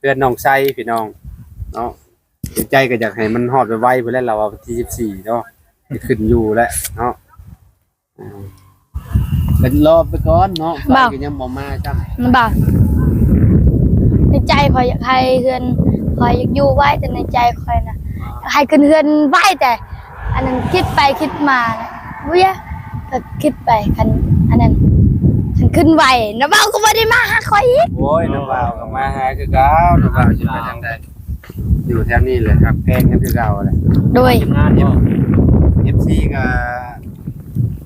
ຮືອນນ້ອງໄຊພີ່ນ້ອງເນາະ. ໃນໃຈກໍຢາກໃຫ້ມັນຮອດໄວໆພຸ້ນແຫຼະ ລາວວ່າວັນທີສິບສີ່ເນາະ ຊິຂຶ້ນຢູ່ແລ້ວເນາະ. ອ່າ ເພິ່ນລໍໄປກ່ອນເນາະ ບໍ່ ໄຟກໍຍັງບໍ່ມາຊ້ຳ ບໍ່. ໃນໃຈຂ້ອຍຢາກໃຫ້ເຮືອນ ຂ້ອຍຢາກຢູ່ໄວ ແຕ່ໃນໃຈຂ້ອຍນະ ຢາກໃຫ້ຂຶ້ນເຮືອນໄວ ແຕ່ອັນນັ້ນຄິດໄປຄິດມາ ເວີຍ ກໍຄິດໄປ ຄັນອັນນັ້ນ ຄັນຂຶ້ນໄວ ນ້າບ່າວກໍບໍ່ໄດ້ມາຫາຂ້ອຍອີກ. ໂອ້ຍ ນ້າບ່າວກໍມາຫາຄືເກົ່າ ນ້າບ່າວຊິໄປທາງໃດ ຢູ່ແຖວນີ້ແຫຼະ ຮັກແພງກັນຄືເກົ່າແຫຼະ. ໂດຍ ທີມງານ ເອັຟ ເອັຟຊີ ກໍ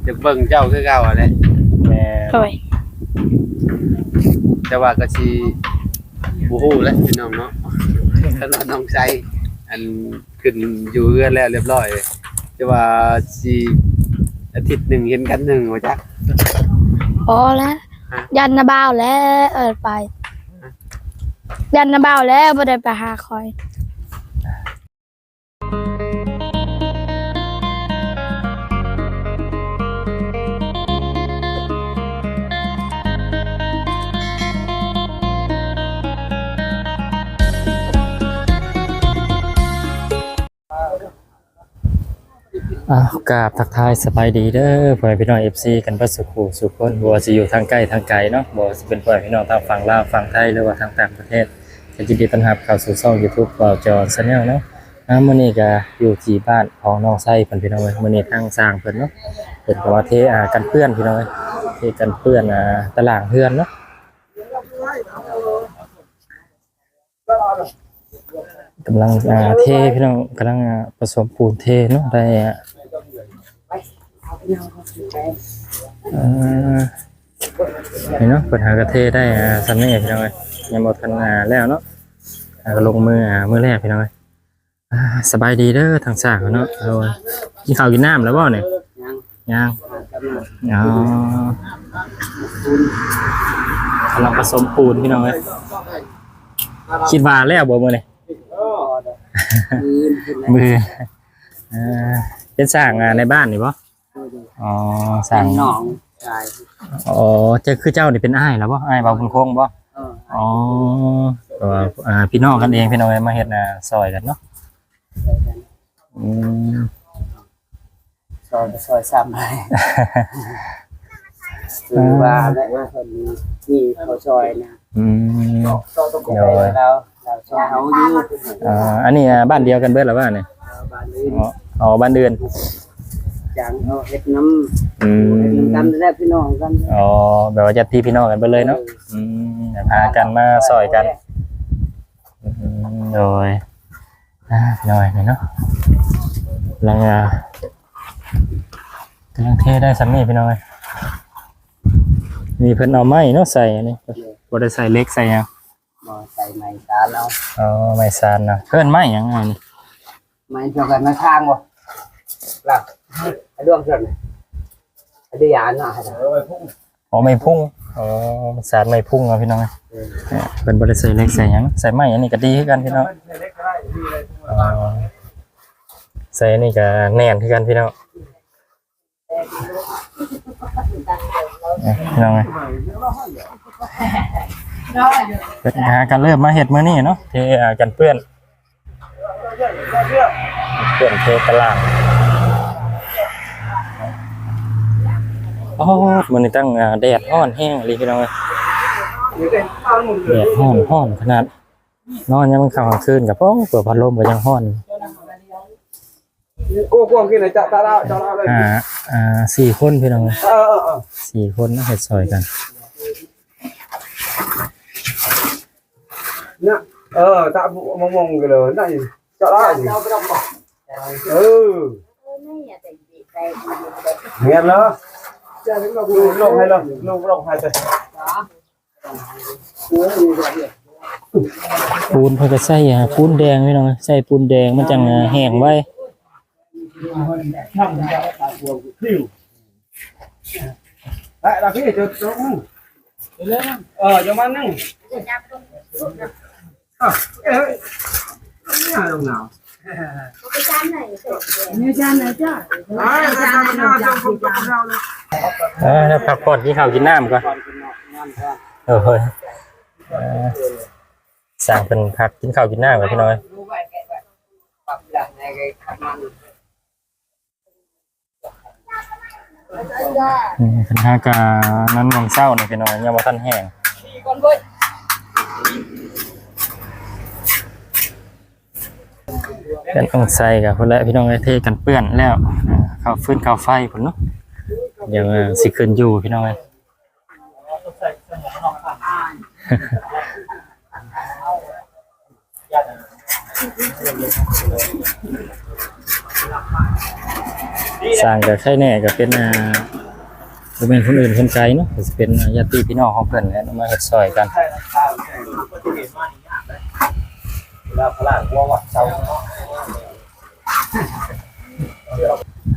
ຢາກເບິ່ງເຈົ້າຄືເກົ່າແຫຼະ. ແມ່ນ ໂດຍ ແຕ່ວ່າກໍຊິບໍ່ຮູ້ແຫຼະພີ່ນ້ອງເນາະ ຄັນວ່ານ້ອງໄຊ ອັນ ຂຶ້ນຢູ່ເຮືອນແລ້ວຮຽບຮ້ອຍ ແຕ່ວ່າຊິອາທິດໜຶ່ງເຫັນກັນໜຶ່ງ ບໍ່ຈັກ ພໍແລ້ວ. ຮະ? ຢ້ານນ້າບ່າວແລ້ວ ເອີ ໄປ ຢ້ານນ້າບ່າວແລ້ວ ບໍ່ໄດ້ໄປຫາຂ້ອຍ. ອ້າວ ກາບທັກທາຍສະບາຍດີເດີ ພໍ່ແມ່ພີ່ນ້ອງ ເອັຟຊີ ກັນເບິດສູ່ຄູ່ສູ່ຄົນ ບໍ່ວ່າຊິຢູ່ທາງໃກ້ທາງໄກເນາະ ບໍ່ວ່າຊິເປັນພໍ່ແມ່ພີ່ນ້ອງທາງຝັ່ງລາວ ຝັ່ງໄທ ຫຼືວ່າທາງຕ່າງປະເທດ ກໍຍິນດີຕ້ອນຮັບເຂົ້າສູ່ຊ່ອງຢູທູບ ບ່າວຈອນ Channel ເນາະ. ອ່າ ມື້ນີ້ກໍຢູ່ທີ່ບ້ານຂອງນ້ອງໄຊເພິ່ນ ພີ່ນ້ອງເອີຍ. ມື້ນີ້ທາງຊ່າງເພິ່ນເນາະ ເພິ່ນກໍມາເທ ອ່າ ກັນເປື້ອນ ພີ່ນ້ອງເອີຍ ເທກັນເປື້ອນ ອ່າ ຕາລ່າງເຮືອນເນາະ. ກຳລັງ ອ່າ ເທພີ່ນ້ອງ ກຳລັງ ອ່າ ປະສົມປູນເທເນາະ ໄດ້ ອ່າ ເອີ ນີ້ເນາະ ເພິ່ນຫາກະເທໄດ້ ອ່າ ສ່ຳນີ້ພີ່ນ້ອງເອີຍ ຍັງບໍ່ທັນ ອ່າ ແລ້ວເນາະ ອ່າ ກໍລົງມື ອ່າ ມື້ແລກພີ່ນ້ອງເອີຍ. ອ່າ ສະບາຍດີເດີທາງຊ່າງເນາະ. ໂດຍ ກິນເຂົ້າກິນນ້ຳແລ້ວບໍ່ນີ້? ຍັງ ຍັງ ອໍ ກຳລັງປະສົມປູນພີ່ນ້ອງເອີຍ. ຄິດວ່າແລ້ວບໍ່ມື້ນີ້? ມື້ອື່ນ ມື້ອື່ນ ເອີ ເປັນຊ່າງ ອ່າ ໃນບ້ານນີ້ບໍ່? ອໍ ສ້າງ ເປັນນ້ອງຊາຍ. ອໍ ເຈົ້າ ຄືເຈົ້ານີ້ເປັນອ້າຍລະບໍ່? ອ້າຍບ່າວບຸນຄົງບໍ່? ເອີ ອໍ ແຕ່ວ່າ ອ່າ ພີ່ນ້ອງກັນເອງ ພີ່ນ້ອງເອີຍ ມາເຮັດ ອ່າ ຊ່ອຍກັນເນາະ. ຊ່ອຍກັນ ອືມ ຊ່ອຍກໍຊ່ອຍຊ້ຳໄປ ຄືວ່າແຫຼະ ເພິ່ນມີເຂົາຊ່ອຍນະ. ອືມ ໂດຍ ລາວ ລາວຊ່ອຍເຮົາຢູ່. ອ່າ ອັນນີ້ ອ່າ ບ້ານດຽວກັນເບິດລະວ່ານີ້? ເອີ ບ້ານອື່ນ. ອໍ ບ້ານອື່ນ ຈ້າງເຮົາເຮັດນຳ. ອືມ ເຮັດນຳກັນແຫຼະ ພີ່ນ້ອງກັນ. ອໍ ແບບວ່າຍາດຕິພີ່ນ້ອງກັນເບິດເລີຍເນາະ. ເອີ ອືມ ພາກັນມາຊ່ອຍກັນ. ອືມ ໂດຍ ອ່າ ພີ່ນ້ອງເອີຍ ນີ້ເນາະ ກຳລັງ ອ່າ ກຳລັງເທໄດ້ສ່ຳນີ້ພີ່ນ້ອງເອີຍ. ນີ້ເພິ່ນເອົາໄມ້ເນາະໃສ່ອັນນີ້ ບໍ່ໄດ້ໃສ່ເຫຼັກໃສ່ຫຍັງ. ບໍ່ ໃສ່ໄມ້ສານເອົາ. ອໍ ໄມ້ສານເນາະ. ເອີ້ນໄມ້ຫຍັງອັນນີ້? ໄມ້ດຽວກັນນະ ທາງບໍ່? ລະ ດວງເທື່ອນ ອະດິຍານເນາະ. ອໍ ໄມ້ພຸ້ງ. ອໍ ສານໄມ້ພຸ້ງເນາະ ພີ່ນ້ອງເອີຍ. ເອີ ເພິ່ນບໍ່ໄດ້ໃສ່ເຫຼັກໃສ່ຫຍັງ ໃສ່ໄມ້ອັນນີ້ກໍດີຄືກັນ ພີ່ນ້ອງ. ອໍ ໃສ່ອັນນີ້ກໍແໜ້ນຄືກັນ ພີ່ນ້ອງ. ເອີ ພີ່ນ້ອງເອີຍ ຫາກັນເລີ່ມມາເຮັດມື້ນີ້ເນາະ ເທ ອ່າ ກັນເປື້ອນ ເປື້ອນເທຕະລ່າງ. ໂອ້ ມື້ນີ້ຕັ້ງ ອ່າ ແດດຮ້ອນແຮງອີ່ຫຼີ ພີ່ນ້ອງເອີຍ ແດດຮ້ອນ ຮ້ອນຂະໜາດ. ນອນຍາມມັນຄ່ຳກາງຄືນກໍ ໂອ້ ເປີດພັດລົມກໍຍັງຮ້ອນ. ກວ້າງໆ ກິນເລີຍ ຈະຕາລາວ ຈະລາວເລີຍ. ອ່າ ອ່າ ສີ່ຄົນ ພີ່ນ້ອງ. ເອີ ເອີ ເອີ ສີ່ຄົນນະ ເຮັດຊ່ອຍກັນນະ. ເອີ ຕາມະມ່ວງກັນເລີຍນະ ຈະລາວ. ເອີ ແມ່ນເນາະ ລົງໃຫ້ເນາະ ລົງ ລົງໃຫ້ເລີຍ. ປູນເພິ່ນກໍໃສ່ ອ່າ ປູນແດງ ພີ່ນ້ອງເອີຍ ໃສ່ປູນແດງມັນຈັ່ງ ອ່າ ແຫ້ງໄວ. ເອີ ຈະມາໜຶ່ງ ເອີ ເອີ ເອີ. ອ່າ ແລ້ວພັກຜ່ອນກິນເຂົ້າກິນນ້ຳກ່ອນ. ໂອ້ຍ ເອີ ສ ຊ່າງເພິ່ນພັກກິນເຂົ້າກິນນ້ຳກ່ອນ ພີ່ນ້ອງເອີຍ. ອືມ ເພິ່ນຫາກະນັ້ນຫວ່າງເຊົ້ານີ້ ພີ່ນ້ອງເອີຍ ຍັງບໍ່ທັນແຫ້ງ. ເຮືອນນ້ອງໄຊກະພຸ້ນແຫຼະ ພີ່ນ້ອງເອີຍ ເທກັນເປື້ອນແລ້ວ ເຂົ້າຟືນເຂົ້າໄຟພຸ້ນເນາະ. ດຽວ ເອີ ຊິຂຶ້ນຢູ່ ພີ່ນ້ອງເອີຍ. ຊ່າງກະໄຄແນ່ ກະເປັນ ອ່າ ບໍ່ແມ່ນຄົນອື່ນຄົນໄກເນາະ ກະຊິເປັນ ອ່າ ຍາດຕິພີ່ນ້ອງຂອງເພິ່ນແຫຼະ ມາເຮັດຊ່ອຍກັນ.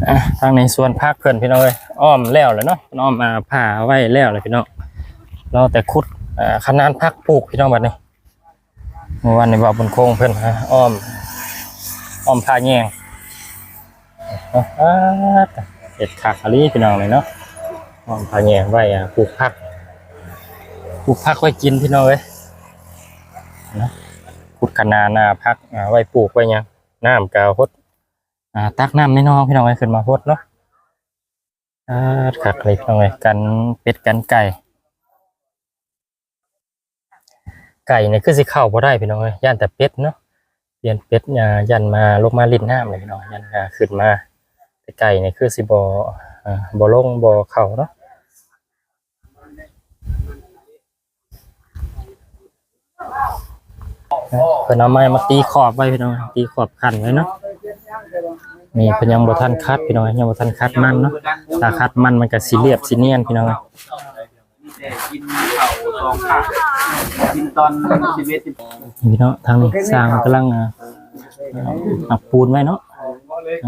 ອ່ະ ທາງໃນສວນຜັກເພິ່ນ ພີ່ນ້ອງເອີຍ ອ້ອມແລ້ວແຫຼະເນາະ ອ້ອມ ອ່າ ຜ້າໄວ້ແລ້ວແຫຼະ ພີ່ນ້ອງ. ລໍແຕ່ຂຸດ ອ່າ ຂະໜານຜັກປູກ ພີ່ນ້ອງ ບັດນີ້. ເມື່ອວານນີ້ບ່າວບຸນຄົງເພິ່ນອ້ອມ ອ້ອມຜ້າແຍງ ເຮັດຄັກອີ່ຫຼີ ພີ່ນ້ອງເອີຍເນາະ. ອ້ອມຜ້າແຍງໄວ້ ອ່າ ປູກຜັກ ປູກຜັກໄວ້ກິນ ພີ່ນ້ອງເອີຍເນາະ. ຂຸດຂະໜານ ອ່າ ຜັກ ອ່າ ໄວ້ປູກໄວ້ຫຍັງ ນ້ຳກະຫົດ ອ່າ ຕັກນ້ຳໃນໜອງ ພີ່ນ້ອງເອີຍ ຂຶ້ນມາຫົດເນາະ. ອ່າ ຄັກເລີຍ ພີ່ນ້ອງເອີຍ ກັນເປັດກັນໄກ່. ໄກ່ນີ້ຄືຊິເຂົ້າບໍ່ໄດ້ ພີ່ນ້ອງເອີຍ ຢ້ານແຕ່ເປັດເນາະ. ຢ້ານເປັດ ຢ້ານມາ ລົງມາຫຼິ້ນນ້ຳເລີຍ ພີ່ນ້ອງ ຢ້ານ ອ່າ ຂຶ້ນມາ. ແຕ່ໄກ່ນີ້ຄືຊິບໍ່ ອ່າ ບໍ່ລົງ ບໍ່ເຂົ້າເນາະ. ເພິ່ນເອົາໄມ້ມາຕີຂອບໄວ້ ພີ່ນ້ອງ ຕີຂອບຂັ້ນໄວ້ເນາະ. ນີ້ເພິ່ນຍັງບໍ່ທັນຂັດ ພີ່ນ້ອງ ຍັງບໍ່ທັນຂັດມັນເນາະ. ຖ້າຂັດມັນ ມັນກະຊິລຽບຊິນຽນ ພີ່ນ້ອງ. ມີແຕ່ກິນເຂົ້າສອງຄາບ ກິນຕອນສິບເອັດ ສິບ ພີ່ນ້ອງ. ທາງນີ້ຊ່າງກຳລັງ ອ່າ ໝັກປູນໄວ້ເນາະ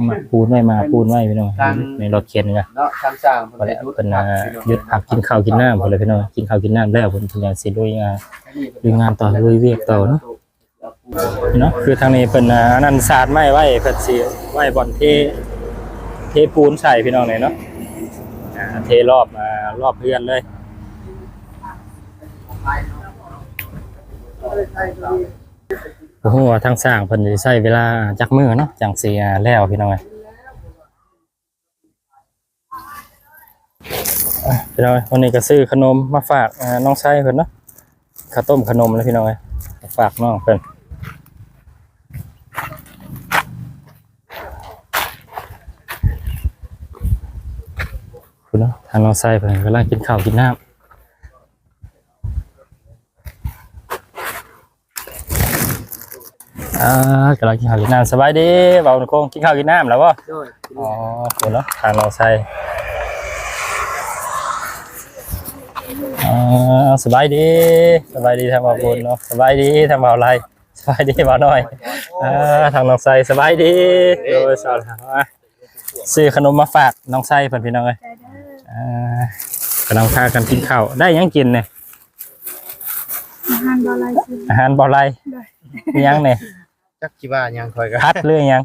ໝັກປູນໄວ້ ໝາກປູນໄວ້ ພີ່ນ້ອງ. ໃນລົດເຂັນກະ ເນາະ ທາງຊ່າງເພິ່ນ ເພິ່ນ ອ່າ ຢຸດພັກກິນເຂົ້າກິນນ້ຳພຸ້ນແຫຼະ ພີ່ນ້ອງ. ກິນເຂົ້າກິນນ້ຳແລ້ວ ເພິ່ນ ເພິ່ນກະຊິລຸຍ ອ່າ ລຸຍງານຕໍ່ ລຸຍວຽກຕໍ່ເນາະ. ເນາະ ຄືທາງນີ້ເພິ່ນ ອ່າ ອັນນັ້ນສາດໄມ້ໄວ້ ເພິ່ນຊິໄວ້ບ່ອນເທ ເທປູນໃສ່ ພີ່ນ້ອງເອີຍເນາະ. ອ່າ ເທລອບ ອ່າ ລອບເຮືອນເລີຍ. ບໍ່ຮູ້ວ່າທາງຊ່າງເພິ່ນຊິໃຊ້ເວລາຈັກມື້ເນາະ ຈັ່ງຊິ ອ່າ ແລ້ວ ພີ່ນ້ອງເອີຍ. ອ່ະ ພີ່ນ້ອງເອີຍ ວັນນີ້ກະຊື້ຂະໜົມມາຝາກ ອ່າ ນ້ອງໄຊເພິ່ນເນາະ. ເຂົ້າຕົ້ມຂະໜົມແຫຼະ ພີ່ນ້ອງເອີຍ ຝາກນ້ອງເພິ່ນ. ພຸ້ນເນາະ ທາງນ້ອງໄຊເພິ່ນກຳລັງກິນເຂົ້າກິນນ້ຳ. ອ່າ ກຳລັງກິນເຂົ້າກິນນ້ຳ. ສະບາຍດີບ່າວບຸນຄົງ ກິນເຂົ້າກິນນ້ຳແລ້ວບໍ່? ໂດຍ. ອໍ ໂອ້ເນາະ ທາງນ້ອງໄຊ. ອ່າ ສະບາຍດີ ສະບາຍດີທາງບ່າວບຸນເນາະ. ສະບາຍດີທາງບ່າວໄລ. ສະບາຍດີບ່າວນ້ອຍ. ອ່າ ທາງນ້ອງໄຊ ສະບາຍດີ. ໂດຍ ສາວ ອ່າ ຊື້ຂະໜົມມາຝາກນ້ອງໄຊເພິ່ນ ພີ່ນ້ອງເອີຍ. ອ່າ ກຳລັງພາກັນກິນເຂົ້າ. ໄດ້ຫຍັງກິນນີ້? ອາຫານບໍ່ໄລ. ອາຫານບໍ່ໄລ. ໂດຍ. ມີຫຍັງນີ້? ຈັກຊິວ່າຫຍັງ ຂ້ອຍກະ ຜັດຫຼືຫຍັງ?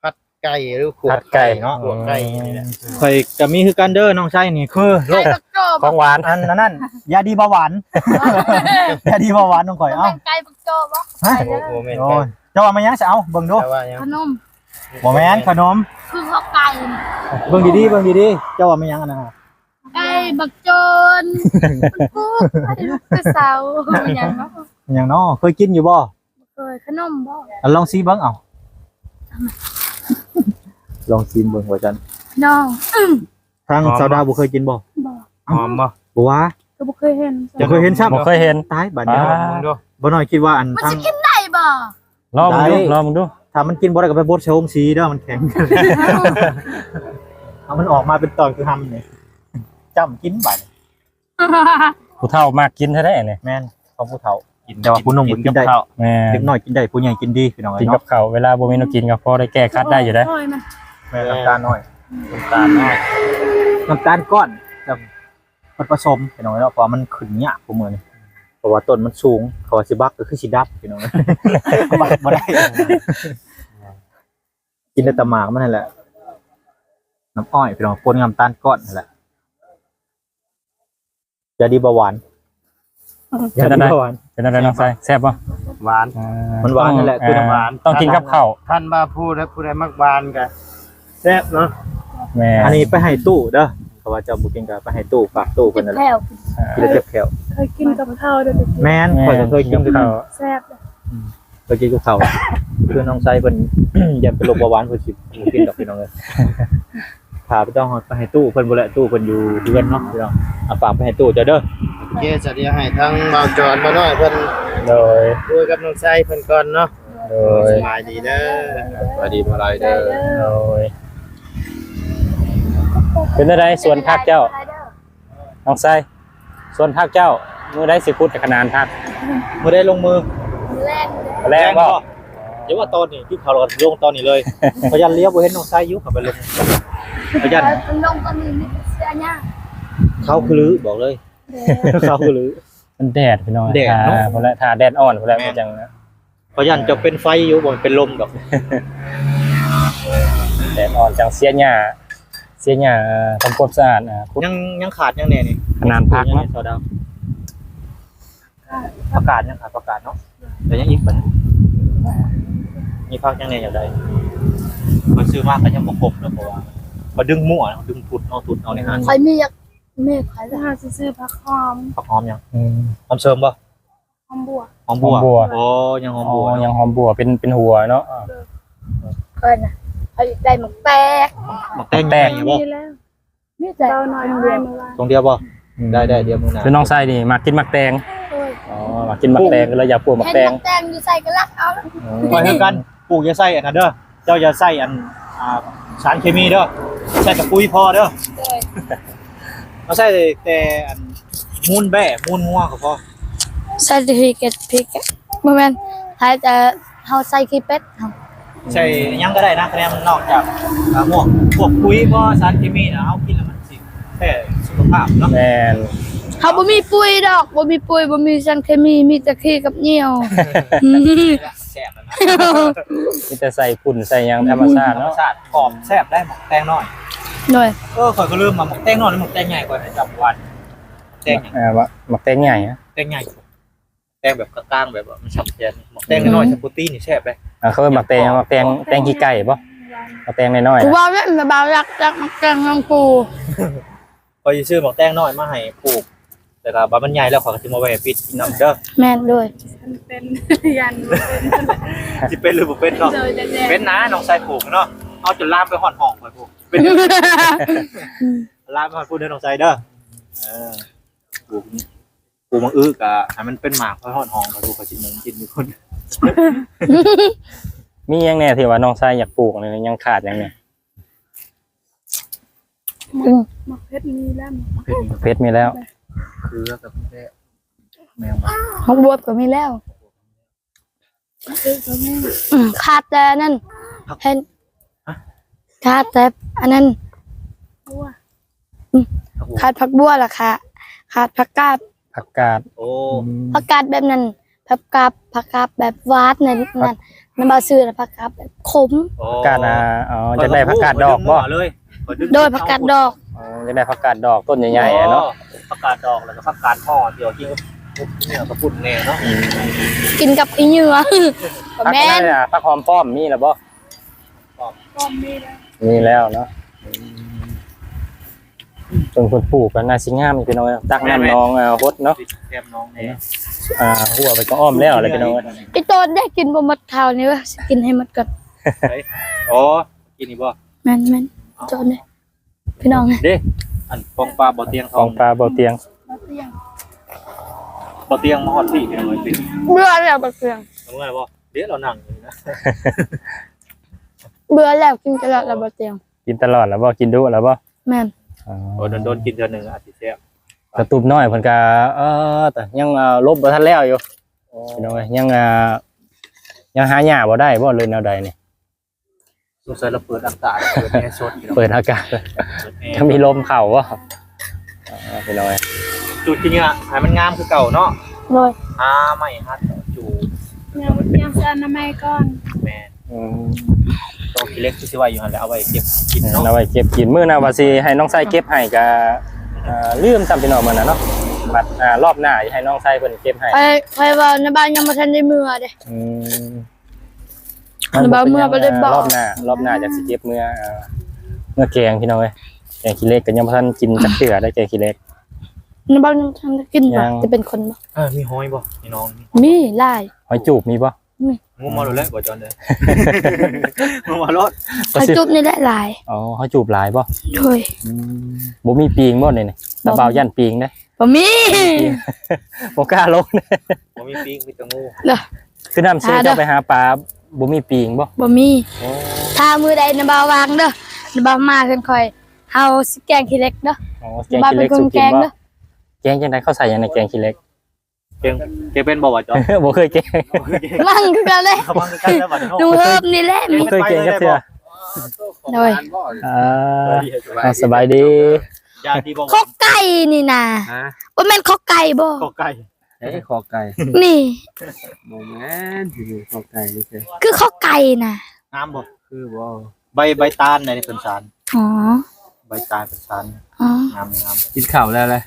ຜັດໄກ່ຫຼືຂົ້ວໄກ່ເນາະ. ຂົ້ວໄກ່ນີ້ແຫຼະ. ຂ້ອຍກະມີຄືກັນເດີ ນ້ອງໄຊນີ້ ຄືໂລກ ຂອງຫວານ ອັນນັ້ນ ຢາດີເບົາຫວານ ຢາດີເບົາຫວານຂອງຂ້ອຍ. ເອົ້າ ແມ່ນໄກ່ບັກໂຈ້ບໍ່? ຮະ? ໂອ້ ບໍ່ແມ່ນ. ໂອ້ຍ ເຈົ້າວ່າມາຫຍັງຊະ? ເອົາເບິ່ງດູ. ຂະໜົມ. ບໍ່ແມ່ນຂະໜົມ ຄືເຂົ້າໄກ່. ເບິ່ງດີໆ ເບິ່ງດີໆ ເຈົ້າວ່າມາຫຍັງອັນນັ້ນ? ໄກ່ບັກໂຈນ ມັນປຸກໃຫ້ລູກແຕ່ເຊົ້າ. ຫຍັງເນາະ ຫຍັງເນາະ? ເຄີຍກິນຢູ່ບໍ່? ບໍ່ເຄີຍ. ຂະໜົມບໍ່? ອັນ ລອງຊີມເບິ່ງ ເອົາ ລອງຊີມເບິ່ງວ່າຊັ້ນ. ນ້ອງ ທາງສາວດາວບໍ່ເຄີຍກິນບໍ່? ບໍ່. ຫອມບໍ່? ບໍ່ຫວາ? ກໍບໍ່ເຄີຍເຫັນ. ບໍ່ເຄີຍເຫັນຊ້ຳ? ບໍ່ເຄີຍເຫັນ. ຕາຍ ບາດນີ້. ອ່າ ບໍ່ນ້ອຍຄິດວ່າອັນ ມັນຊິກິນໄດ້ບໍ່? ລອງເບິ່ງດູ ໄດ້ ລອງເບິ່ງດູ. ຖ້າມັນກິນບໍ່ໄດ້ກໍໄປບົດໃສ່ໂຮງສີເດີ ມັນແຂງ. ເອົາມັນອອກມາເປັນຕອນຄືຮຳນີ້ ຈ້ຳກິນບາດນີ້. ຜູ້ເຖົ້າມັກກິນແທ້ໆນີ້. ແມ່ນ ຂອງຜູ້ເຖົ້າກິນ ແຕ່ວ່າຜູ້ໜຸ່ມກໍກິນໄດ້. ແມ່ນ ເດັກນ້ອຍກິນໄດ້ ຜູ້ໃຫຍ່ກິນດີ ພີ່ນ້ອງເອີຍເນາະ. ກິນກັບເຂົ້າ ເວລາບໍ່ມີແນວກິນກໍພໍໄດ້ແກ້ຂັດໄດ້ຢູ່ເດ້. ແມ່ນ ນ້ຳຕານໜ້ອຍ ນ້ຳຕານໜ້ອຍ ນ້ຳຕານກ້ອນ. ມັນປະສົມ ພີ່ນ້ອງເນາະ ເພາະວ່າມັນຂຶ້ນຍາກກວ່າມື້ນີ້ ເພາະວ່າຕົ້ນມັນສູງ ເຂົາວ່າຊິບັກກໍຄືຊິດັບ ພີ່ນ້ອງ ບັກບໍ່ໄດ້ ກິນໄດ້ແຕ່ໝາກມັນຫັ້ນແຫຼະ ນ້ຳອ້ອຍ ພີ່ນ້ອງ ປົນກັບນ້ຳຕານກ້ອນຫັ້ນແຫຼະ. ຢາດີເບົາຫວານ ເປັນຈັ່ງໃດ? ຢາດີເບົາຫວານ. ປັນຈັ່ງໃດນ້ອງຊາຍ ແຊບບໍ່? ຫວານ ເອີ ມັນຫວານນັ້ນແຫຼະ ຄືນ້ຳຫວານ ຕ້ອງກິນກັບເຂົ້າ. ຄັນວ່າຜູ້ໃດ ຜູ້ໃດມັກຫວານກໍແຊບເນາະ. ແມ່ນ ອັນນີ້ໄປໃຫ້ຕູ້ເດີ ເພາະວ່າເຈົ້າບໍ່ກິນກໍໄປໃຫ້ຕູ້ ຝາກຕູ້ເພິ່ນນັ້ນແຫຼະ. ກິນແລ້ວເຈັບແຂ້ວ ເຄີຍກິນກັບເຂົ້າເດີ. ແມ່ນ ຂ້ອຍກໍເຄີຍກິນກັບເຂົ້າ ແຊບ. ອືມ ເຄີຍກິນກັບເຂົ້າ ຄືນ້ອງຊາຍເພິ່ນຢ້ານເປັນໂລກເບົາຫວານ ເພິ່ນຊິບໍ່ກິນດອກ ພີ່ນ້ອງເອີຍ. ຖ້າໄປຕ້ອງໄປໃຫ້ຕູ້ເພິ່ນພຸ້ນແຫຼະ ຕູ້ເພິ່ນຢູ່ເຮືອນເນາະ ພີ່ນ້ອງ. ເອົາ ຝາກໄປໃຫ້ຕູ້ເຈົ້າເດີ. ໂອເຄ ສະດຽວໃຫ້ທາງບ່າວຈອນ ບ່າວນ້ອຍເພິ່ນ ໂດຍ ຄຸຍກັບນ້ອງຊາຍເພິ່ນກ່ອນເນາະ. ໂດຍ ສະບາຍດີເດີ ສະບາຍດີບ່າວຫຼາຍເດີ. ໂດຍ ເປັນຈັ່ງໃດສວນຜັກເຈົ້າ ນ້ອງຊາຍ? ສວນຜັກເຈົ້າ ມື້ໃດຊິຂຸດຂະໜານຜັກ? ມື້ໃດລົງມື? ແລງ ແລງບໍ່? ຢ່າວ່າຕອນນີ້ ກິນເຂົ້າແລ້ວກໍລົງຕອນນີ້ເລີຍ. ຂ້ອຍຢ້ານຫຼຽວບໍ່ເຫັນນ້ອງຊາຍຢູ່ ຂ້ອຍໄປລົງ ຂ້ອຍຢ້ານ ເອີ ມັນລົງຕອນນີ້ມີແຕ່ເສື້ອຍາງ ເຂົາຄືລື ບອກເລີຍ ເຂົາຄືລື. ມັນແດດພີ່ນ້ອງ ແດດເນາະ ພຸ້ນແຫຼະ ຖ້າແດດອ່ອນພຸ້ນແຫຼະ ມັນຈັ່ງນະ. ຂ້ອຍຢ້ານເຈົ້າເປັນໄຟຢູ່ ບໍ່ແມ່ນເປັນລົມດອກ. ແດດອ່ອນຈັ່ງເສຍຫຍ້າ ເສຍຫຍ້າ ເອີ ທຳຄວາມສະອາດ ອາ ຂຸດ. ຍັງ ຍັງຂາດຫຍັງແດ່ນີ້? ຂະໜານຜັກເນາະ ສາວດາວ. ຜັກກາດ ຍັງຂາດຜັກກາດເນາະ. ແລ້ວຫຍັງອີກບັດນີ້? ມີຜັກຫຍັງແດ່ຢາກໄດ້? ຂ້ອຍຊື້ມາກໍຍັງບໍ່ຄົບເນາະ ເພາະວ່າຂ້ອຍດຶງມົ້ວ ດຶງທຸດເອົາ ທຸດເອົາໃນຮ້ານ. ຂ້ອຍມີຢາກ ແມ່ຂ້ອຍລະ ເຮົາຊິຊື້ຜັກຫອມ. ຜັກຫອມຫຍັງ? ອືມ ຫອມເສີມບໍ່? ຫອມບົວ ຫອມບົວ ຫອມບົວ. ໂອ້ ຍັງຫອມບົວ ອໍ ເນາະ ຍັງຫອມບົວ ເປັນ ເປັນຫົວເນາະ. ເອີ ເອີ ຂ້ອຍນະ ຂ້ອຍຢາກໄດ້ໝາກແຕງ ໝາກແຕງ ໝາກແຕງມີແລ້ວ ມີແຕ່ ເບົານ້ອຍເອົາໃຫ້ມື້ວານ ຖົງດຽວບໍ່? ອືມ ໄດ້ໆ ດຽວມື້ໜ້າ. ຄືນ້ອງຊາຍນີ້ມັກກິນໝາກແຕງ. ໂດຍ ອໍ ມັກກິນໝາກແຕງ ກໍເລີຍຢາກປູກໝາກແຕງ ເຫັນໝາກແຕງຢູ່ໃສກໍລັກເອົາ. ອືມ ຂ້ອຍຄືກັນ ປູກຢ່າໃສ່ອັນນັ້ນເດີ ເຈົ້າຢ່າໃສ່ອັນ ອ່າ ສານເຄມີເດີ ໃສ່ແຕ່ປຸຍພໍເດີ. ໂດຍ ເຮົາໃສ່ແຕ່ອັນມູນແບ້ ມູນງົວກໍພໍ. ໃສ່ແຕ່ຂີ້ເກັດ ຂີ້ເກັດ ບໍ່ແມ່ນ ໃສ່ແຕ່ ເຮົາໃສ່ຂີ້ເປັດ ໃສ່ຫຍັງກໍໄດ້ນະ ຄະແນນມັນນອກຈາກ ອ່າ ພວກ ພວກປຸຍບໍ່ ສານເຄມີນະ ເຮົາກິນແລ້ວມັນຊິແພ້ສຸຂະພາບເນາະ. ແມ່ນ ເຮົາບໍ່ມີປຸຍດອກ ບໍ່ມີປຸຍ ບໍ່ມີສານເຄມີ ມີແຕ່ຂີ້ກັບຍ່ຽວ. ແຊບ ມີແຕ່ໃສ່ຝຸ່ນໃສ່ຫຍັງທຳມະຊາດເນາະ ທຳມະຊາດ ກອບແຊບໄດ໋ ໝາກແຕງນ້ອຍ. ໂດຍ ເອີ ຂ້ອຍກໍລືມວ່າໝາກແຕງນ້ອຍ ໝາກແຕງໃຫຍ່ ຂ້ອຍຈຳບໍ່ໄດ້. ໝາກແຕງຫຍັງ? ເອີ ໝາກແຕງໃຫຍ່ ແຕງໃຫຍ່ ແຕງແບບກະຕ່າງ ແບບວ່າມັນສຳແຂນ ໝາກແຕງນ້ອຍໆ ອືມ ສະໂປຕີນນີ້ແຊບເດ້. ເອີ ເຂົາເອີ້ນໝາກແຕງຫຍັງ? ໝາກແຕງ ແຕງຂີ້ໄກ່ບໍ່? ໝາກແຕງນ້ອຍໆ ກູເວົ້າແລ້ວ ແມ່ບ່າວ ຢາກ ຢາກໝາກແຕງນຳກູ. ຂ້ອຍຊິຊື້ໝາກແຕງນ້ອຍມາໃຫ້ປູກ ແຕ່ວ່າບາດມັນໃຫຍ່ແລ້ວ ຂ້ອຍກໍຊິມາແວ່ປິດກິນນຳເດີ. ແມ່ນ ໂດຍ ມັນເປັນ ຢ້ານບໍ່ເປັນ ຊິເປັນຫຼືບໍ່ເປັນເນາະ. ໂດຍ ເປັນນະ ນ້ອງຊາຍປູກເນາະ ເອົາຈົນລາມໄປຮອດຫ້ອງຂ້ອຍພຸ້ນ ເປັນ ອືມ ລາມໄປຮອດພຸ້ນເດີ ນ້ອງຊາຍເດີ. ເອີ ປູກ ປູກໝາກອຶກະໃຫ້ມັນເປັນໝາກໄປຮອດຫ້ອງຂ້ອຍພຸ້ນ ຂ້ອຍຊິມຸງກິນຢູ່ພຸ້ນ. ມີຫຍັງແດ່ທີ່ວ່ານ້ອງຊາຍຢາກປູກນີ້ ຍັງຂາດຫຍັງແດ່? ໝາກ ອືມ ໝາກເຜັດມີແລ້ວ ໝາກເຜັດມີແລ້ວ ເຜັດມີແລ້ວ ເຄືອກັບແມ່ ໝາກບວບກໍມີແລ້ວ ອືມ ຂາດແຕ່ອັນນັ້ນ ເຫັນ ຮະ ຂາດແຕ່ອັນນັ້ນ ບົວ ອືມ ຜັກບົວ ຂາດຜັກບົວລະ ຂາດ ຂາດຜັກກາດ ຜັກກາດ ໂອ້ ອືມ ຜັກກາດແບບນັ້ນ ຜັກກາດ ຜັກກາດແບບຫວານນັ້ນ ຜັກ ນັ້ນ ນ້ຳບ່າວຊື້ນະ ຜັກກາດແບບຂົມ. ອໍ ຜັກກາດ ອ່າ ອໍ ຢາກໄດ້ຜັກກາດດອກບໍ່? ໂດຍ ຜັກກາດດອກ. ອໍ ຢາກໄດ້ຜັກກາດດອກຕົ້ນໃຫຍ່ໆ ອໍ ເນາະ ຜັກກາດດອກ ແລ້ວກໍຜັກກາດຫໍ່ ທີ່ວ່າກິນກັບ ກັບເໜື່ອ ກັບປຸ້ນແດ່ເນາະ. ອືມ ກິນກັບຂີ້ເຫຍື້ອ ບໍ່ແມ່ນ ຜັກອັນນັ້ນ ຜັກຫອມປ້ອມມີແລ້ວບໍ່? ປ້ອມ ປ້ອມມີແລ້ວ ມີແລ້ວເນາະ. ອືມ ເພິ່ນ ເພິ່ນປູກກໍໜ້າຊິງາມຢູ່ ພີ່ນ້ອງເອີຍ ຕັກນ້ຳໜອງ ເອີ ຫົດເນາະ ແຄມໜອງແດ່ ອ່າ ຫົວໄປກໍອ້ອມແລ້ວແຫຼະ ພີ່ນ້ອງເອີຍ. ອີໂຕນເດ້ ກິນບໍ່ໝົດເຂົ້ານີ້ເວີ້ຍ ຊິກິນໃຫ້ໝົດກ່ອນ. ອໍ ກິນນີ້ບໍ່? ແມ່ນໆ ອີໂຕນເດ້ ພີ່ນ້ອງເດ້. ອັນກອງປາບໍ່ຕຽງ ກອງປາບໍ່ຕຽງ ບໍ່ຕຽງ ບໍ່ຕຽງມາຮອດພີ້ ພີ່ນ້ອງເອີຍ. ເບື່ອແລ້ວບໍ່ຕຽງ ເມື່ອຍບໍ່? ເດ້ ລາວນັ່ງຢູ່ນະ ເບື່ອແລ້ວ ກິນຕະຫຼອດແລ້ວບໍ່ຕຽງ. ກິນຕະຫຼອດແລ້ວບໍ່? ກິນດຸແລ້ວບໍ່? ແມ່ນ ອໍ ໂອ້ ດົນໆກິນເທື່ອໜຶ່ງອາດຊິແຊບ. ກະຕູບນ້ອຍເພິ່ນກະ ເອີ ແຕ່ຍັງ ເອີ ລົບບໍ່ທັນແລ້ວຢູ່ ອໍ ພີ່ນ້ອງເອີຍ ຍັງ ອ່າ ຍັງຫາຫຍ້າບໍ່ໄດ້ບໍ່ ຫຼືແນວໃດນີ້? ສົງໄສລາວເປີດອາກາດ ເປີດແອສົດ ພີ່ນ້ອງ ເປີດອາກາດ ເປີດແອ ຍັງມີລົມເຂົ້າບໍ່? ອໍ ພີ່ນ້ອງເອີຍ ຈູດຂີ້ເຫຍື້ອໃຫ້ມັນງາມຄືເກົ່າເນາະ. ໂດຍ ຫາໄມ້ຫາຕົວຈູດ ຍັງ ຍັງຊິອະນາໄມກ່ອນ. ແມ່ນ ອືມ ຕົວຂີ້ເຫຼັກຄືຊິໄວ້ຢູ່ຫັ້ນແຫຼະ ເອົາໄວ້ເກັບກິນເນາະ ເອົາໄວ້ເກັບກິນ. ມື້ໜ້າວ່າຊິໃຫ້ນ້ອງຊາຍເກັບໃຫ້ກະ ອ່າ ລືມຊ້ຳ ພີ່ນ້ອງ ມື້ນັ້ນເນາະ. ບັດ ອ່າ ລອບໜ້າໃຫ້ນ້ອງຊາຍເພິ່ນເກັບໃຫ້. ຂ້ອຍ ຂ້ອຍເວົ້ານະບ່າວຍັງບໍ່ທັນໄດ້ເມືອເດ້. ອືມ ນະບ່າວເມືອໄປເລີຍບໍ? ອ່າ ລອບໜ້າ ລອບໜ້າຈັກຊິເກັບເມືອ ອ່າ ເມືອແກງພີ່ນ້ອງເອີຍ. ແກງຂີ້ເຫຼັກກໍຍັງບໍ່ທັນກິນຈັກເທື່ອໄດ໋ ແກງຂີ້ເຫຼັກ. ນະບ່າວຍັງບໍ່ທັນໄດ້ກິນບໍ? ຍັງ. ຈະເປັນຄົນບໍ? ເອີ ມີຫອຍບໍ່ພີ່ນ້ອງ? ມີຫຼາຍ. ຫອຍຈູບມີບໍ່? ອືມ ງຸມເອົາໂລດແຫຼະ ບໍ່ຈອນເດີ ງຸມເອົາໂລດ. ຫອຍຈູບນີ້ແຫຼະຫຼາຍ. ອໍ ຫອຍຈູບຫຼາຍບໍ່? ໂດຍ. ອືມ ບໍ່ມີປີງບໍ່ນີ້? ບໍ່ມີ. ບ່າວຢ້ານປີງເດ້. ບໍ່ມີ ບໍ່ກ້າລົງ. ບໍ່ມີປີງ ມີແຕ່ງູ. ຄືນ້ຳເຊ ເຈົ້າໄປຫາປາ ບໍ່ມີປີງບໍ່? ບໍ່ມີ. ໂອ້ ຖ້າມື້ໃດນະບ່າວວ່າງເດີ ນະບ່າວມາເຮືອນຂ້ອຍ ເຮົາຊິແກງຂີ້ເຫຼັກເດີ. ອໍ ແກງຂີ້ເຫຼັກ ນະບ່າວເປັນຄົນແກງເດີ. ແກງຈັ່ງໃດ? ເຂົາໃສ່ຫຍັງໃນແກງຂີ້ເຫຼັກ? ແກງ ແກງເປັນບໍ່ວະຈອນ? ບໍ່ເຄີຍແກງ. ມັນຄືກັນເລີຍ ມັນຄືກັນເລີຍບັດນີ້ເນາະ. ໜູເຮີບນີ້ແຫຼະ ບໍ່ເຄີຍແກງຈັກເທື່ອ. ໂດຍ. ອ່າ ສະບາຍດີ. ຂອກໄກ່ນີ້ນະ. ຮະ? ບໍ່ແມ່ນຂອກໄກ່ບໍ່? ຂອກໄກ່. ເອີ ຂອກໄກ່ນີ້. ບໍ່ແມ່ນ ຊິເປັນຂອກໄກ່ນີ້. ຄືຂອກໄກ່ນະ. ງາມບໍ່? ຄືບໍ່? ໃບ ໃບຕານໃດເພິ່ນສານ. ອໍ ໃບຕານເພິ່ນສານ. ອໍ ງາມໆ. ກິນເຂົ້າແລ້ວແຫຼະ.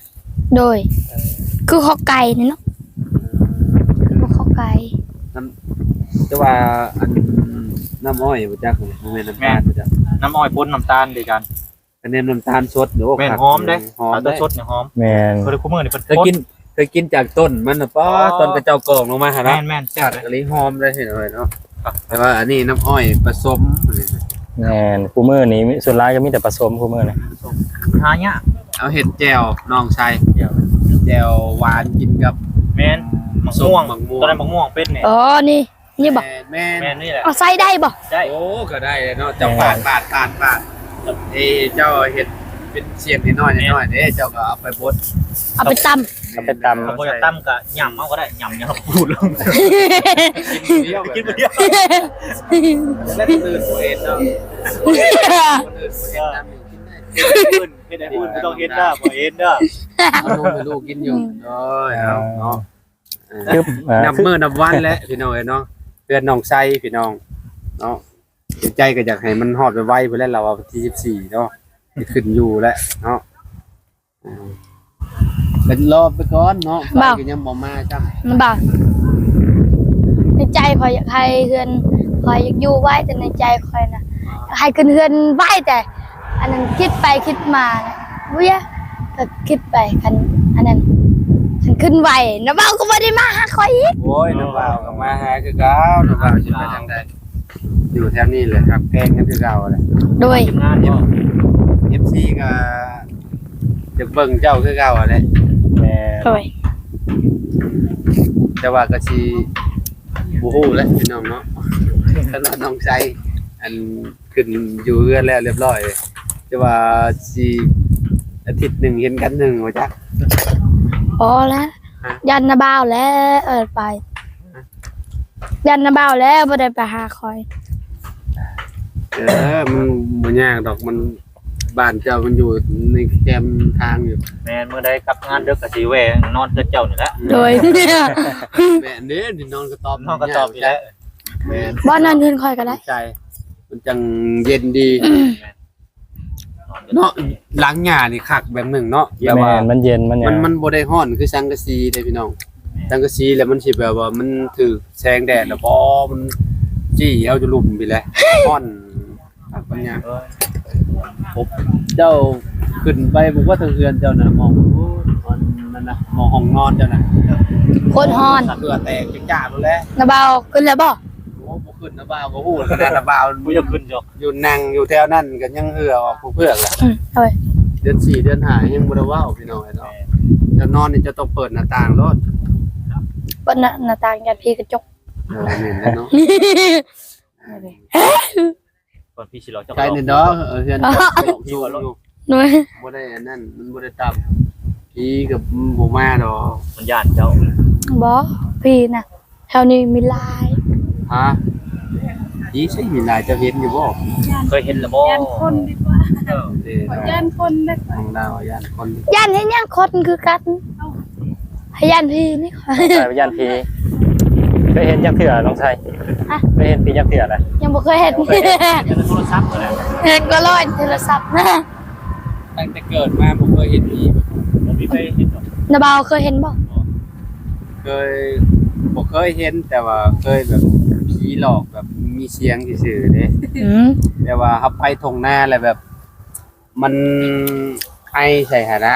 ໂດຍ. ຄືຂອກໄກ່ນີ້ເນາະ. ບໍ່ຂອກໄກ່ ນ້ຳ ແຕ່ວ່າອັນ ນ້ຳອ້ອຍບໍ່ຈັກ ບໍ່ແມ່ນນ້ຳຕານບໍ່ຈັກ. ນ້ຳອ້ອຍປົນນ້ຳຕານເດ້ຈານ. ກະແນມນ້ຳຕານສົດ. ໂອ້ ແມ່ນ ຄັກ ຫອມເດ້. ຫອມເດ້ ນ້ຳຕານສົດນີ້ຫອມ. ແມ່ນ. ຄືມື້ນີ້ເພິ່ນ ເຄີຍກິນ ເຄີຍກິນຈາກຕົ້ນມັນນະ. ອໍ ຕອນເຂົາເຈົ້າກອງລົງມາຫັ້ນນະ. ແມ່ນໆ ແຊບເລີຍ ອີ່ຫຼີ ຫອມເລີຍ. ແຕ່ວ່າອັນນີ້ນ້ຳອ້ອຍປະສົມ. ແມ່ນ. ຄູ່ມື້ນີ້ສ່ວນຫຼາຍກໍມີແຕ່ປະສົມຄູ່ມື້ນີ້. ຫາຍາກ. ເອົາເຮັດແຈ່ວນ້ອງຊາຍ. ແຈ່ວ ແຈ່ວຫວານກິນກັບ ແມ່ນ ໝາກມ່ວງ. ຕອນນັ້ນໝາກມ່ວງເປັດນີ້. ອໍ ນີ້ ນີ້ບໍ່? ແມ່ນໆ ແມ່ນນີ້ແຫຼະ. ເອົາໃສ່ໄດ້ບໍ່? ໄດ້. ໂອ້ ກໍໄດ້ເນາະ. ເຈົ້າປາດ ປາດ ປາດ ປາດ. ເອີ ເຈົ້າເຮັດເປັນສ່ຽນນ້ອຍໆ ນ້ອຍໆເດ້ ເຈົ້າກໍເອົາໄປບົດ ເອົາໄປຕຳ. ເອົາໄປຕຳ. ບໍ່ຢາກຕຳກໍຫຍ້ຳເອົາກໍໄດ້. ຫຍ້ຳ ຫຍ້ຳ ຂູດລົງ ກິນຜູ້ດຽວ ກິນຜູ້ດຽວ. ແລ້ວຄົນອື່ນບໍ່ເຫັນເນາະ. ຄົນອື່ນບໍ່ເຫັນນຳ ກິນໄດ້. ເຮັດໃຫ້ຜູ້ອື່ນບໍ່ຕ້ອງເຫັນເດີ ບໍ່ເຫັນເດີ. ເອົານົມໃຫ້ລູກກິນຢູ່. ໂອ້ຍ ເອົາເນາະ. ເອີ ນັບມື້ນັບວັນແຫຼະພີ່ນ້ອງເອີຍເນາະ. ເຮືອນນ້ອງໄຊພີ່ນ້ອງເນາະ. ໃນໃຈກໍຢາກໃຫ້ມັນຮອດໄວໆ ພຸ້ນແຫຼະ. ລາວວ່າວັນທີສິບສີ່ເນາະ ຊິຂຶ້ນຢູ່ແຫຼະເນາະ. ເອີ ເປັນລໍໄປກ່ອນເນາະ. ໄຟກໍຍັງບໍ່ມາຊ້ຳ. ບໍ່ ໃນໃຈຂ້ອຍຢາກໃຫ້ເຮືອນ ຂ້ອຍຢາກຢູ່ໄວ ແຕ່ໃນໃຈຂ້ອຍນະ ຢາກໃຫ້ຂຶ້ນເຮືອນໄວ ແຕ່ ອັນນັ້ນຄິດໄປຄິດມານະ ເວີຍ ກໍຄິດໄປ ຄັນອັນນັ້ນ ຄັນຂຶ້ນໄວ ນ້າບ່າວກໍບໍ່ໄດ້ມາຫາຂ້ອຍອີກ. ໂອ້ຍ ນ້າບ່າວກໍມາຫາຄືເກົ່າ. ນ້າບ່າວຊິໄປທາງໃດ? ຢູ່ແຖວນີ້ແຫຼະ ຮັກແພງກັນຄືເກົ່າແຫຼະ. ໂດຍ. ທີມງານ ເອັຟ ເອັຟຊີ ກໍຢາກເບິ່ງເຈົ້າຄືເກົ່າແຫຼະ. ແມ່ນ. ໂດຍ. ແຕ່ວ່າກໍຊິບໍ່ຮູ້ແຫຼະພີ່ນ້ອງເນາະ ຄັນວ່ານ້ອງໄຊ ອັນ ຂຶ້ນຢູ່ເຮືອນແລ້ວຮຽບຮ້ອຍ ແຕ່ວ່າຊິອາທິດໜຶ່ງເຫັນກັນໜຶ່ງ ບໍ່ຈັກ. ພໍແລ້ວ. ຮະ? ຢ້ານນ້າບ່າວແລ້ວ ເອີ ໄປ. ຢ້ານນ້າບ່າວແລ້ວ ບໍ່ໄດ້ໄປຫາຂ້ອຍ. ເອີ ມັນບໍ່ຍາກດອກ ມັນ ບ້ານເຈົ້າມັນຢູ່ໃນແຄມທາງຢູ່. ແມ່ນ. ມື້ໃດກັບງານດຶກກໍຊິແວ່ນອນກັບເຈົ້ານີ້ແຫຼະ. ໂດຍ. ແມ່ນເດ້ ນອນກະຕອບ ນອນກະຕອບນີ້ແຫຼະ. ແມ່ນ. ບໍ່ ນອນເຮືອນຂ້ອຍກໍໄດ້. ໃຊ່ ມັນຈັ່ງເຢັນດີ. ແມ່ນ. ເນາະ ຫຼັງຫຍ້ານີ້ຄັກແບບໜຶ່ງເນາະ ແບບວ່າ ແມ່ນ ມັນເຢັນ ມັນຫຍັງ ມັນ ມັນບໍ່ໄດ້ຮ້ອນຄືສັງກະສີເດ້ພີ່ນ້ອງ. ສັງກະສີແລ້ວມັນຊິແບບວ່າມັນຖືກແສງແດດແລ້ວ ບໍ່ ມັນຈີ່ເອົາຢູ່ລຸ່ມພີ້ແຫຼະ ຮ້ອນຄັກບັນຍາ. ເຈົ້າຂຶ້ນໄປບໍ່ວ່າທາງເຮືອນເຈົ້ານະ ມອງ ອັນນັ້ນນະ ມອງຫ້ອງນອນເຈົ້ານະ ໂຄດຮ້ອນ ເຫື່ອແຕກຈາກໆ ພຸ້ນແຫຼະ. ນ້າບ່າວຂຶ້ນແລ້ວບໍ່? ໂອ້ ບໍ່ຂຶ້ນ ນ້າບ່າວກໍຮູ້ແລ້ວນະ ນ້າບ່າວບໍ່ຢາກຂຶ້ນດອກ. ຢູ່ ນັ່ງຢູ່ແຖວນັ້ນກໍຍັງເຫື່ອອອກເຜືອກໆແຫຼະ. ອືມ ໂດຍ. ເດືອນສີ່ເດືອນຫ້າຍັງບໍ່ໄດ້ເວົ້າພີ່ນ້ອງເອີຍເນາະ. ເຈົ້ານອນນີ້ເຈົ້າຕ້ອງເປີດໜ້າຕ່າງໂລດ. ເປີດໜ້າ ໜ້າຕ່າງຢ້ານຜີກະຈົກ. ເອີ ແມ່ນແລ້ວເນາະ. ກ່ອນຜີຊິຫຼອກເຈົ້າ ໃກ້ນີ້ເນາະ. ເອີ ເຮືອນເຈົ້າສູງຢູ່. ໂດຍ. ບໍ່ໄດ້ອັນນັ້ນ ມັນບໍ່ໄດ້ຕ່ຳ ຜີກໍບໍ່ມາດອກ. ມັນຢ້ານເຈົ້າ. ບໍ່ ຜີນະ ແຖວນີ້ມີຫຼາຍ. ຮະ? ຜີໃສມີຫຼາຍ ເຈົ້າເຫັນຢູ່ບໍ່? ເຄີຍເຫັນແລ້ວບໍ່? ຢ້ານຄົນດີກວ່າ. ເອີ ຂ້ອຍຢ້ານຄົນເດ້. ຂອງລາວຢ້ານຄົນ. ຢ້ານເຮັດຫຍັງ ຄົນຄືກັນ. ເອົ້າ ຂ້ອຍຢ້ານຜີນີ້. ຂ້ອຍຢ້ານຜີ. ເຄີຍເຫັນຈັກເທື່ອນ້ອງໄຊ? ຮະ? ເຄີຍເຫັນຜີຈັກເທື່ອລະ? ຍັງບໍ່ເຄີຍເຫັນ. ບໍ່ເຄີຍເຫັນ. ເຫັນໂທລະສັບ. ເຫັນກໍລອຍໂທລະສັບນະ. ຕັ້ງແຕ່ເກີດມາບໍ່ເຄີຍເຫັນຜີ. ບໍ່ມີໃຜເຫັນດອກ. ນາບ່າວເຄີຍເຫັນບໍ່? ເຄີຍ ບໍ່ເຄີຍເຫັນ ແຕ່ວ່າເຄີຍແບບຜີຫຼອກ ແບບມີສຽງຊື່ໆເດ້. ອືມ ແບບວ່າເຮົາໄປທົ່ງນາແລ້ວແບບ ມັນໄອໃສ່ຫັ້ນນະ.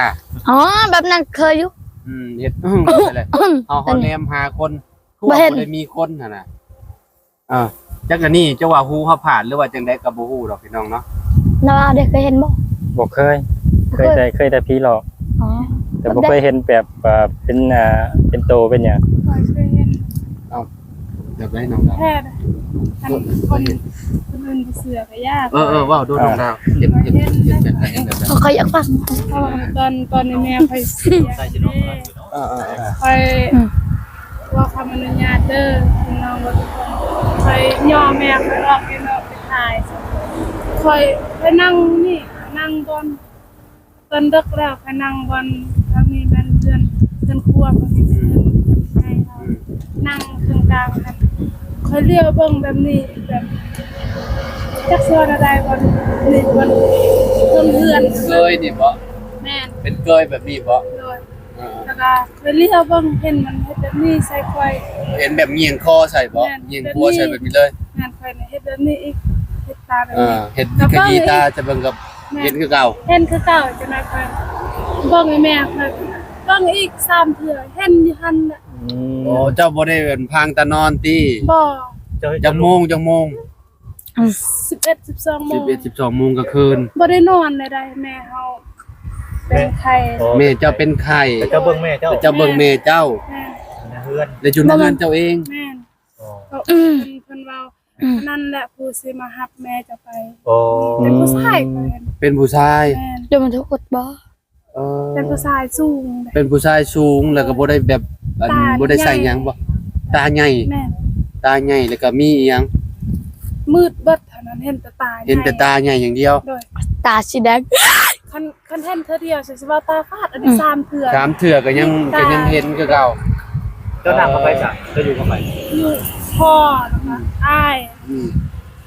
ອໍ ແບບນັ້ນເຄີຍຢູ່. ອືມ ເຮັດ ເຮົາ ເຮົາແນມຫາຄົນ ຄືວ່າບໍ່ໄດ້ມີຄົນຫັ້ນນະ. ເອີ ຈັກອັນນີ້ເຈົ້າວ່າຫູເຮົາຜາດ ຫຼືວ່າຈັ່ງໃດກໍບໍ່ຮູ້ດອກພີ່ນ້ອງເນາະ. ນາວ່າເດ້ ເຄີຍເຫັນບໍ່? ບໍ່ເຄີຍ. ເຄີຍແຕ່ ເຄີຍແຕ່ຜີຫຼອກ. ອໍ ແຕ່ບໍ່ເຄີຍເຫັນແບບ ເປັນ ເປັນໂຕເປັນຫຍັງ. ຂ້ອຍເຄີຍເຫັນ. ເອົ້າ ແບບໃດນ້ອງດາວ? ແທ້ ຄັນຄົນ ຄົນອື່ນບໍ່ເຊື່ອກໍຢ່າ. ເອີໆ ເວົ້າດູນ້ອງດາວ ເຫັນ ເຫັນ ເຫັນແບບໃດ ເຫັນແບບໃດ? ຂ້ອຍຢາກຟັງ. ຕອນ ຕອນນີ້ແມ່ຂ້ອຍເສຍເດ້. ເອີໆໆ ຂ້ອຍ ອືມ ຂໍຄຳອະນຸຍາດເດີພີ່ນ້ອງເບິດທຸກຄົນ. ຂ້ອຍຍໍແມ່ຂ້ອຍອອກ ເຫັນອອກໄປຖ່າຍ. ຂ້ອຍໄປນັ່ງນີ້ ນັ່ງບ່ອນ ຕອນເດິກແລ້ວໄປນັ່ງບ່ອນ ທາງນີ້ແມ່ນເຮືອນ ເຮືອນຄົວ ທາງນີ້ເປັນເຮືອນໃຫຍ່ເຮົາ. ອືມ ນັ່ງເຄິ່ງກາງຫັ້ນ ຂ້ອຍຫຼຽວເບິ່ງແບບນີ້ ແບບ ຈັກຊິເວົ້າແນວໃດ ບ່ອນນີ້ ບ່ອນເທິງເຮືອນ. ເກີຍນີ້ບໍ? ແມ່ນ. ເປັນເກີຍແບບນີ້ບໍ? ໂດຍ. ອ່າ ແລ້ວກໍຂ້ອຍຫຼຽວເບິ່ງ ເຫັນມັນເຮັດແບບນີ້ໃສ່ຂ້ອຍ. ເຫັນແບບຫຍິງຄໍໃສ່ບໍ? ແມ່ນ. ຫຍິງຄົວໃສ່ແບບນີ້ເລີຍ? ແມ່ນ. ຂ້ອຍນະເຮັດແບບນີ້ອີກ ເຮັດຕາແບບນີ້. ເອີ ເຮັດຂະຫຢີຕາ ຈະເບິ່ງກັບ ເຫັນຄືເກົ່າ. ເຫັນຄືເກົ່າ. ຈັ່ງໃດຂ້ອຍເບິ່ງໃຫ້ແມ່ຂ້ອຍ ເບິ່ງອີກສາມເທື່ອ ເຫັນຢູ່ຫັ້ນແຫຼະ. ອືມ ໂອ້ ເຈົ້າບໍ່ໄດ້ເປັນພາງຕານອນຕິ? ບໍ່. ຈັກໂມງ ຈັກໂມງ? ອືມ ສິບເອັດ ສິບສອງໂມງ. ສິບເອັດ ສິບສອງໂມງກາງຄືນ. ບໍ່ໄດ້ນອນເລີຍໃດ ແມ່ເຮົາເປັນໄຂ້. ແມ່ເຈົ້າເປັນໄຂ້ ເຈົ້າເບິ່ງແມ່ເຈົ້າ. ເຈົ້າເບິ່ງແມ່ເຈົ້າ. ແມ່ນ. ໃນເຮືອນ ແລ້ວຢູ່ໃນເຮືອນເຈົ້າເອງ. ແມ່ນ. ອໍ ເພິ່ນ ເພິ່ນເວົ້າ ອືມ ນັ້ນແຫຼະຜູ້ຊິມາຮັບແມ່ເຈົ້າໄປ. ອໍ ເປັນຜູ້ຊາຍ. ເປັນຜູ້ຊາຍ. ແມ່ນ. ເຈົ້າມັນຖືກອຸດບໍ່? ເອີ ເປັນຜູ້ຊາຍສູງ. ເປັນຜູ້ຊາຍສູງ ແລ້ວກໍບໍ່ໄດ້ແບບ ອັນ ຕາ ບໍ່ໄດ້ໃສ່ຫຍັງບໍ່? ຕາໃຫຍ່. ແມ່ນ. ຕາໃຫຍ່ ແລ້ວກໍມີອີ່ຫຍັງ? ມືດເບິດຫັ້ນນະ ເຫັນແຕ່ຕາໃຫຍ່. ເຫັນແຕ່ຕາໃຫຍ່ຢ່າງດຽວ. ໂດຍ. ຕາສີແດງ. ຄັນ ຄັນເຫັນເທື່ອດຽວ ຊິວ່າຕາຝາດ. ອັນນີ້ ອືມ ສາມເທື່ອ. ສາມເທື່ອກໍຍັງ ກໍຍັງເຫັນຄືເກົ່າ. ເຈົ້ານັ່ງກັບໃຜຊະ? ເຈົ້າຢູ່ກັບໃຜ? ຢູ່ພໍ່ ແລ້ວກໍ ອືມ ອ້າຍ. ອືມ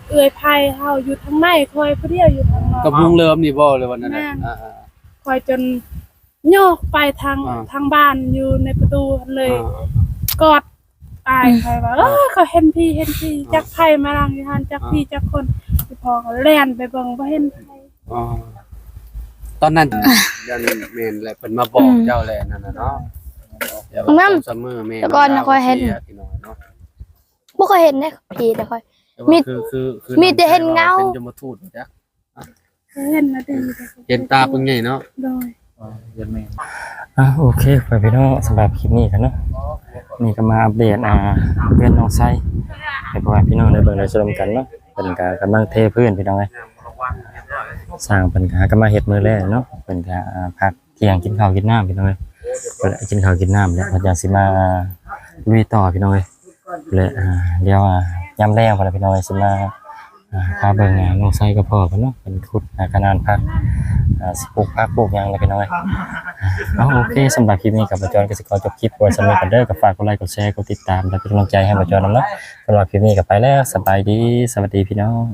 ເອື້ອຍໃຜເຮົາຢູ່ທາງໃນ ຂ້ອຍຜູ້ດຽວຢູ່ທາງນອກ. ກັບລຸງເລີມນີ້ບໍ່ ຫຼືວ່າແນວໃດ? ແມ່ນ. ອ່າໆ ຂ້ອຍຈົນໂຍກໄປທາງ ອ່າ ທາງບ້ານຢູ່ໃນປະຕູຫັ້ນເລີຍ. ອ່າ ກອດອ້າຍ ອືມ ຂ້ອຍວ່າ ເອີ ອ່າ ຂ້ອຍເຫັນຜີ ເຫັນຜີ. ອ່າ ຈັກໃຜມານັ່ງຢູ່ຫັ້ນ ຈັກ ອ່າ ຜີຈັກຄົນ. ອີ່ພໍ່ກໍແລ່ນໄປເບິ່ງ ບໍ່ເຫັນໃຜ. ອໍ ຕອນນັ້ນ ອ່າ ຢ້ານແມ່ນແຫຼະ ເພິ່ນມາບອກ ອືມ ເຈົ້າແຫຼະນັ້ນນະເນາະ. ແຕ່ວ່າ ນຳ ສອງສາມມື້ແມ່ ແຕ່ກ່ອນນະ ຂ້ອຍເຫັນ ເສຍ ພີ່ນ້ອງເນາະ. ບໍ່ເຄີຍເຫັນເດ້ຜີນະຂ້ອຍ. ແຕ່ວ່າ ມີ ຄື ຄື ຄື ມີແຕ່ເຫັນເງົາ. ເປັນຍົມມະທູດບໍ່ຈັກ? ເຫັນນະ ເຫັນຕາເພິ່ນໃຫຍ່ເນາະ. ໂດຍ. ອໍ ເຫັນແມ່. ອ່າ ໂອເຄ ພໍ່ແມ່ພີ່ນ້ອງ ສຳລັບຄລິບນີ້ກັນເນາະ ນີ້ກໍມາອັບເດດ ອ່າ ເຮືອນນ້ອງໄຊ ໃຫ້ພໍ່ແມ່ພີ່ນ້ອງໄດ້ເບິ່ງໄດ້ຊົມກັນເນາະ. ເພິ່ນກໍກຳລັງເທພື້ນ ພີ່ນ້ອງເອີຍ. ຊ່າງເພິ່ນກໍຫາກໍມາເຮັດມື້ແລກເນາະ. ເພິ່ນກໍ ອ່າ ພັກທ່ຽງກິນເຂົ້າກິນນ້ຳ ພີ່ນ້ອງເອີຍ. ເພິ່ນກິນເຂົ້າກິນນ້ຳແລ້ວ ເພິ່ນຈັ່ງຊິມາລຸຍຕໍ່ ພີ່ນ້ອງເອີຍ. ແລະ ອ່າ ດຽວ ອ່າ ຍາມແລງພຸ້ນລະ ພີ່ນ້ອງເອີຍ ຊິມາ ອ່າ ພາເບິ່ງ ອ່າ ນ້ອງໄຊກັບພໍ່ເພິ່ນເນາະ ເພິ່ນຂຸດ ອ່າ ຂະໜານຜັກ ອ່າ ຊິປູກຜັກປູກຫຍັງລະ ພີ່ນ້ອງເອີຍ. ເອົາ ໂອເຄ ສຳລັບຄລິບນີ້ກໍ ບ່າວຈອນກໍຊິຂໍຈົບຄລິບໄວ້ສ່ຳນີ້ກ່ອນເດີ. ກໍຝາກກົດໄລ ກົດແຊ ກົດຕິດຕາມ ແລະ ເປັນກຳລັງໃຈໃຫ້ບ່າວຈອນນຳເນາະ. ສຳລັບຄລິບນີ້ກໍໄປແລ້ວ ສະບາຍດີ ສະຫວັດດີ ພີ່ນ້ອງ.